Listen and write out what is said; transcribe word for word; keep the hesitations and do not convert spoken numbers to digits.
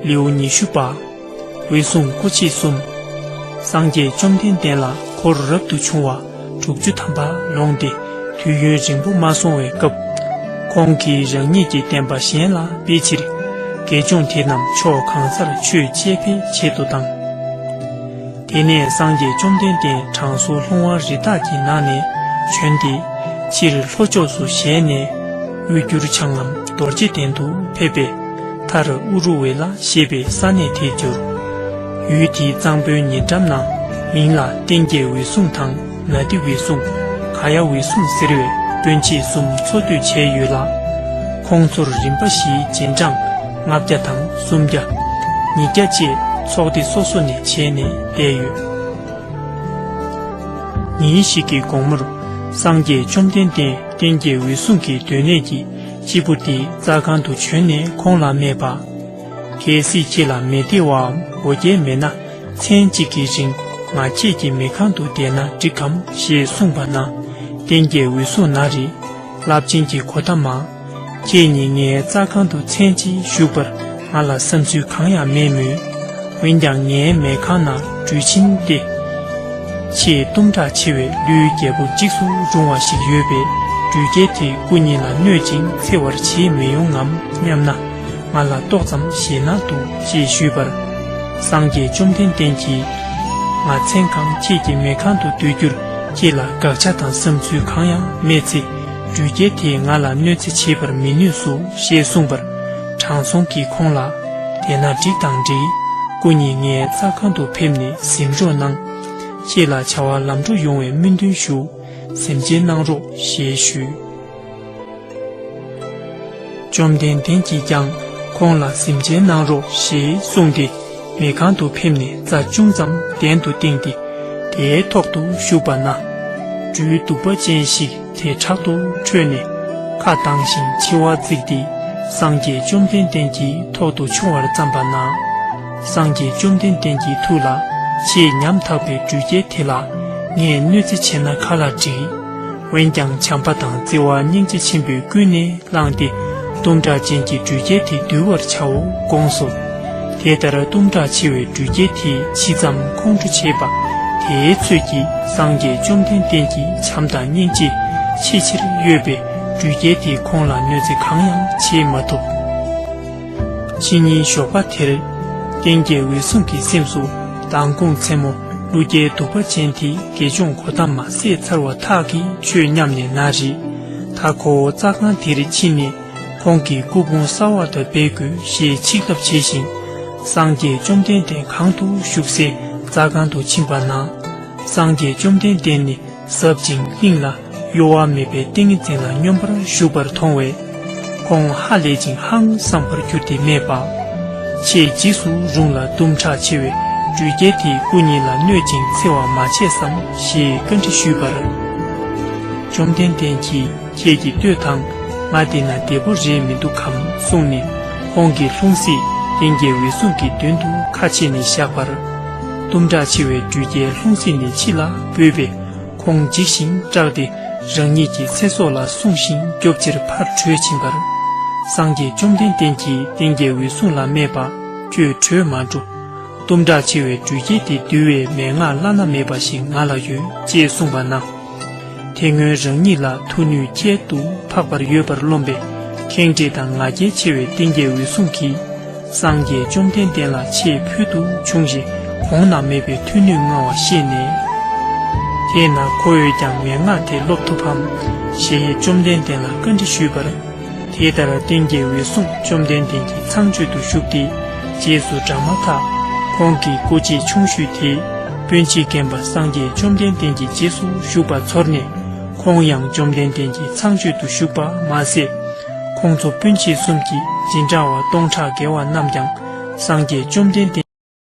ལེའུ་ཉི་ཤུ་པ། འོད་སྲུང་སྐུ་མཆེད་གསུམ། སངས་རྒྱས་བཅོམ་ལྡན་འདས་ལ་འཁོར་རབ་ཏུ་བྱུང་བ་དྲུག་ཅུ་ཐམ་པ་ལོངས་ཏེ། དུས་ཡུན་རིང་པོ་མ་སོང་བའི་སྐབས། ཁོང་གིས་རང་ཉིད་ཀྱི་བསྟན་པ་གཞན་ལ་སྤེལ་ཕྱིར། དགེ་སྦྱོང་དེ་རྣམས་ཕྱོགས་གང་སར་ཆོས་འཆད་སྤེལ་ཆེད་དུ་བཏང་། དེ་ནས་སངས་རྒྱས་བཅོམ་ལྡན་འདས་དྲང་སྲོང་ལྷུང་བ་རི་དྭགས་ཀྱི་ནགས་ནས་བྱོན་ཏེ། ཕྱིར་ལྷོ་ཕྱོགས་སུ་ཞལ་ནས། དབུས་འགྱུར་བྱང་ངམ་རྡོ་རྗེ་གདན་དུ་ཕེབས་པས། མཐར་ཨུ་རུ་ཝེ་ལ་ཞེས་པའི་ས་གནས་དེར་གྱུར། ཡུལ་དེའི་གཙང་པོའི་ཉེ་འགྲམ་ན། མིང་ལ་བསྟན་རྒྱས་འོད་སྲུང་དང་། ནཱ་དི་འོད་སྲུང་། ག་ཡ་འོད་སྲུང་ཟེར་བའི་སྤུན་མཆེད་གསུམ་འཚོ་སྡོད་བྱས་ཡོད་ལ། ཁོང་ཚོར་རིམ་པ་བཞིའི་རྗེས་འབྲང་ལྔ་བརྒྱ་དང་སུམ་བརྒྱ། ཉིས་བརྒྱ་བཅས་ཚོགས་སྡེ་སོ་སོ་ནས་བྱས་ནས་བསྡད་ཡོད། ཉིན་ཞིག་གི་དགོང་མོར། སངས་རྒྱས་བཅོམ་ལྡན་འདས་བསྟན་རྒྱས་འོད་སྲུང་གི་སྡོད་གནས་ཀྱི་སྤྱིལ་བུ་དེའི་རྩྭ་ཁང་དུ་བྱོན་ནས་ཁོང་ལ་སྨྲས་པ། གལ་སྲིད་ཁྱེད་ལ་མི་བདེ་བའམ་འོ་བརྒྱལ་མེད་ན། མཚན་གཅིག་གི་རིང་ང་ཁྱེད་ཀྱི་མལ་ཁང་དུ་བསྡད་ན་འགྲིག་གམ་ཞེས་གསུངས་པ་ན། བསྟན་རྒྱས་འོད་སྲུང་ན་རེ། རླབས་ཆེན་གྱི་གོ་ཏ་མ། ཁྱེད་ཉིད་ངའི་རྩྭ་ཁང་དུ་མཚན་གཅིག་བཞུགས་པར་ང་ལ་བསམ་ཚུལ་གང་ཡང་མེད་མོད། འོན་ཀྱང་ངའི་མལ་ཁང་ན་སྦྲུལ་ཆེན་ཏེ། ཆེས་གཏུམ་དྲག་ཆེ་བའི་ཀླུའི་རྒྱལ་པོ་འཇིགས་སུ་རུང་བ་ཞིག་ཡོད་པས། སྦྲུལ་རྒྱལ་དེས་སྐུ་ཉིད་ལ་གནོད་ཅིང་འཚེ་བར་བྱེད་མི་ཡོང་ངམ་སྙམ་ན། ང་ལ་ཏོག་ཙམ་ཞེད་སྣང་འདུག་ཅེས་ཞུས་པར། སངས་རྒྱས་བཅོམ་ལྡན་འདས་ཀྱིས། ང་མཚན་གང་ཁྱེད་ཀྱི་མལ་ཁང་དུ་སྡོད་རྒྱུར་ཁྱེད་ལ་དགག་བྱ་དང་བསམ་ཚུལ་གང་ཡང་མེད་ཚེ། སྦྲུལ་རྒྱལ་དེས་ང་ལ་གནོད་འཚེ་བྱེད་པར་མི་ནུས་སོ་ཞེས་གསུངས་པར། དྲང་སྲོང་གིས་ཁོང་ལ། དེས་ན་འགྲིག་དང་འགྲིག། སྐུ་ཉིད་ངའི་རྩྭ་ཁང་དུ་ཕེབས་ནས་གཟིམ་རོགས་གནང་། ཁྱེད་ལ་བྱ་བ་ལམ་འགྲོ་ཡོང་བའི་སྨོན་འདུན་ཞུ། གཟིམ་བྱེད་གནང་རོགས་ཞེས་ཞུས། བཅོམ་ལྡན་འདས་ཀྱིས་ཀྱང་ཁོང་ལ་གཟིམ་བྱེད་གནང་རོགས་ཞེས་གསུངས་ཏེ། མལ་ཁང་དུ་ཕེབས་ནས་རྩྭ་ཅུང་ཙམ་གདན་དུ་བཏིང་སྟེ། དེའི་ཐོག་ཏུ་བཞུགས་པ་ན། སྦྲུལ་གདུག་པ་ཅན་ཞིག་དེ་དྲག་ཏུ་ཁྲོས་ནས། ཁ་གདངས་ཤིང་མཆེ་བ་གཙིགས་ཏེ། སངས་རྒྱས་བཅོམ་ལྡན་འདས་ཀྱི་ཐོག་ཏུ་མཆོང་བར་བརྩམས་པ་ན། སངས་རྒྱས་བཅོམ་ལྡན་འདས་ཀྱི་ཐུགས་ལ། ཆེས་ཉམ་ཐག་པའི་སྦྲུལ་རྒྱལ་དེ་ལ། ངས་གནོད་འཚེ་བྱས་ན་ག་ལ་འགྲིག། འོན་ཀྱང་བྱམས་པ་དང་བརྩེ་བ་སྙིང་རྗེ་ཆེན་པོས་ཀུན་ནས་བསླངས་ཏེ། གཏུམ་དྲག་ཅན་གྱི་སྦྲུལ་རྒྱལ་དེ་འདུལ་བར་བྱའོ་དགོངས་སོ། དེ་ལྟར་གཏུམ་དྲག་ཆེ་བའི་སྦྲུལ་རྒྱལ་དེས་ཇི་ཙམ་ཁོང་ཁྲོ་བྱས་པ། དེའི་ཚོད་ཀྱིས་སངས་རྒྱས་བཅོམ་ལྡན་འདས་ཀྱི་བྱམས་དང་སྙིང་རྗེ་ཆེས་ཆེར་གཡོས་པས། སྦྲུལ་རྒྱལ་དེས་ཁོང་ལ་གནོད་འཚེ་གང་ཡང་བྱེད་མ་ཐུབ། ཕྱི་ཉིན་ཞོགས་པ་དེར། བསྟན་རྒྱས་འོད་སྲུང་གི་སེམས་སུ། མདང་དགོང་མཚན་མོ། ཀླུ་རྒྱལ་གདུག་པ་ཅན་དེས་དགེ་སྦྱོང་གོ་ཏ་མ་བསད་ཚར་བ་ཐག་གིས་ཆོད་སྙམ་ནས་ན་རེ། ད་ཁོ་བོ་རྩྭ་ཁང་དེར་ཕྱིན་ནས། ཁོང་གི་སྐུ་ཕུང་གསར་བ་དང་སྦས་དགོས་ཞེས་ཆིག་ལབ་བྱས་ཤིང་། སངས་རྒྱས་བཅོམ་ལྡན་འདས་གང་དུ་བཞུགས་སའི་རྩྭ་ཁང་དུ་ཕྱིན་པ་ན། སངས་རྒྱས་བཅོམ་ལྡན་འདས་ནི་ཟབ་ཅིང་གླིང་ལ་གཡོ་བ་མེད་པའི་ཏིང་ངེ་འཛིན་ལ་སྙོམས་པར་བཞུགས་པར་མཐོང་བས། ཁོང་ཧ་ལས་ཅིང་ཧང་སངས་པར་གྱུར་ཏེ་སྨྲས་པ། ཆེས་འཇིགས་སུ་རུང་ལ་གཏུམ་དྲག་ཆེ་བའི་སྦྲུལ་རྒྱལ་དེས་སྐུ་ཉིད་ལ་གནོད་ཅིང་འཚེ་བ་མ་བྱས་སམ་ཞེས་བཀའ་འདྲི་ཞུས་པར། བཅོམ་ལྡན་འདས་ཀྱིས། ཁྱེད་ཀྱིས་ལྟོས་དང་། ང་འདི་ན་བདེ་པོ་རེད་མི་འདུག་གམ་གསུངས་ནས། ཁོང་གི་ལྷུང་བཟེད་བསྟན་རྒྱས་འོད་སྲུང་གི་མདུན་དུ་ཁ་ཕྱེ་ནས་བཞག་པར། གཏུམ་དྲག་ཆེ་བའི་སྦྲུལ་རྒྱལ་ལྷུང་བཟེད་ནས་ཕྱི་ལ་བུད་པས། ཁོང་འཇིགས་ཤིང་སྐྲག་སྟེ། རང་ཉིད་ཀྱི་ཚེ་སྲོག་ལ་སྲུང་ཞིང་སྐྱོབ་ཕྱིར་ཕར་བྲོས་ཕྱིན་པར། སངས་རྒྱས་བཅོམ་ལྡན་འདས་ཀྱིས་བསྟན་རྒྱས་འོད་སྲུང་ལ་སྨྲས་པ། ཁྱོད་བྲོས་མ་འགྲོ། གཏུམ་དྲག་ཆེ་བའི་སྦྲུལ་རྒྱལ་དེ་འདུལ་བའི་མན་ངག་བླ་ན་མེད་པ་ཞིག་ང་ལ་ཡོད་ཅེས་གསུངས་པ་ན། དེ་སྔོན་རང་ཉིད་ལ་མཐུ་ནུས་ཁྱད་དུ་འཕགས་པར་ཡོད་པར་རློམ་པའི་ཁེངས་དྲེགས་དང་ང་རྒྱལ་ཆེ་བའི་བསྟན་རྒྱས་འོད་སྲུང་གིས། སངས་རྒྱས་བཅོམ་ལྡན་འདས་ལ་ཆེས་ཕུལ་དུ་བྱུང་ཞིང་གོང་ན་མེད་པའི་མཐུ་ནུས་མངའ་བ་ཤེས་ནས། དེས་ན་ཁོ་བོས་ཀྱང་མན་ངག་དེ་སློབ་ཐུབ་བམ། ཞེས་བཅོམ་ལྡན་འདས་ལ་བཀའ་འདྲི་ཞུས་པར། དེ་ལྟར་བསྟན་རྒྱས་འོད་སྲུང་བཅོམ་ལྡན་འདས་ཀྱི་ཚངས་སྤྱོད་དུ་བཞུགས་ཏེ། རྗེས་སུ་འབྲང་མ་ཐག་ཁོང་གི་སྐུ་མཆེད་ཆུང་ཤོས་དེ། སྤུན་མཆེད་རྒན་པ་སངས་རྒྱས་བཅོམ་ལྡན་འདས་ཀྱི་རྗེས་སུ་ཞུགས་པ་ཚོར་ནས། ཁོང་ཡང་བཅོམ་ལྡན་འདས་ཀྱི་ཚངས་སྤྱོད་དུ་བཞུགས་པ་མ་ཟད། ཁོང་ཚོ་སྤུན་མཆེད་གསུམ་གྱི་སྦྱིན་བདག་པ་སྟོང་ཕྲག་བརྒལ་བ་རྣམས་ཀྱང་། སངས་རྒྱས་བཅོམ་ལྡན་འདས་